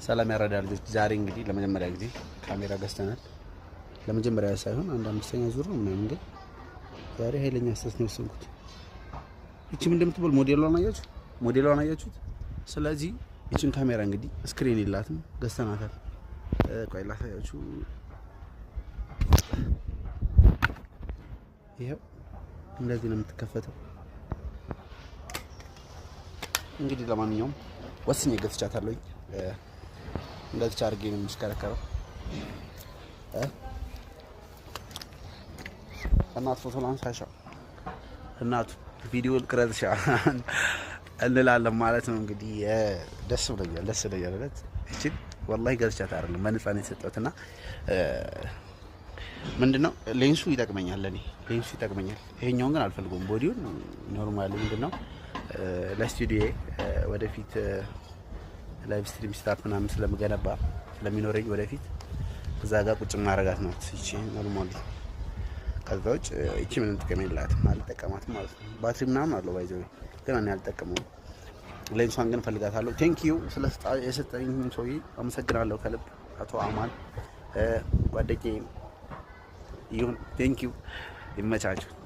ሰላም ያራዳ ልጆች፣ ዛሬ እንግዲህ ለመጀመሪያ ጊዜ ካሜራ ገዝተናል። ለመጀመሪያ ሳይሆን አንድ አምስተኛ ዙር ነው ምናምን፣ ግን ዛሬ ኃይለኛ ስህተት ነው የወሰንኩት። ይቺ ምን እንደምትባል ሞዴሏን አያችሁ? ሞዴሏን አያችሁት? ስለዚህ ይችን ካሜራ እንግዲህ screen የላትም፣ ገዝተናታል። ቆይ ላሳያችሁ። ይኸው እንደዚህ ነው የምትከፈተው። እንግዲህ ለማንኛውም ወስኜ ገዝቻታለሁኝ። እንደዚህ አድርጌ ነው የሚሽከረከረው። እናት ፎቶ ላንሳሻ፣ እናቱ ቪዲዮ ልቅረጽሻ እንላለን ማለት ነው። እንግዲህ ደስ ብሎኛል፣ ደስ ብሎኛል። እለት እቺን ወላሂ ገዝቻት አይደለም፣ በነፃ ነው የሰጠሁት እና ምንድነው ሌንሱ ይጠቅመኛል፣ ለኔ ሌንሱ ይጠቅመኛል። ይሄኛውን ግን አልፈልገውም። Body ውን normally ምንድነው ለስቱዲዮ ወደፊት live stream setup ምናምን ስለምገነባ ስለሚኖረኝ ወደፊት እዛ ጋር ቁጭ ማረጋት ናት ይቺ normally። ከዛ ውጭ ይቺ ምንም ጥቅም የላትም፣ አልጠቀማትም ማለት ነው። ባትሪ ምናምን አለው by the way፣ ግን እኔ አልጠቀመውም። ሌንሷን ግን ፈልጋታለሁ። Thank you የሰጠኝ ሰውዬ አመሰግናለሁ ከልብ፣ አቶ አማን ጓደኛዬ ይሁን። Thank you፣ ይመቻችሁ።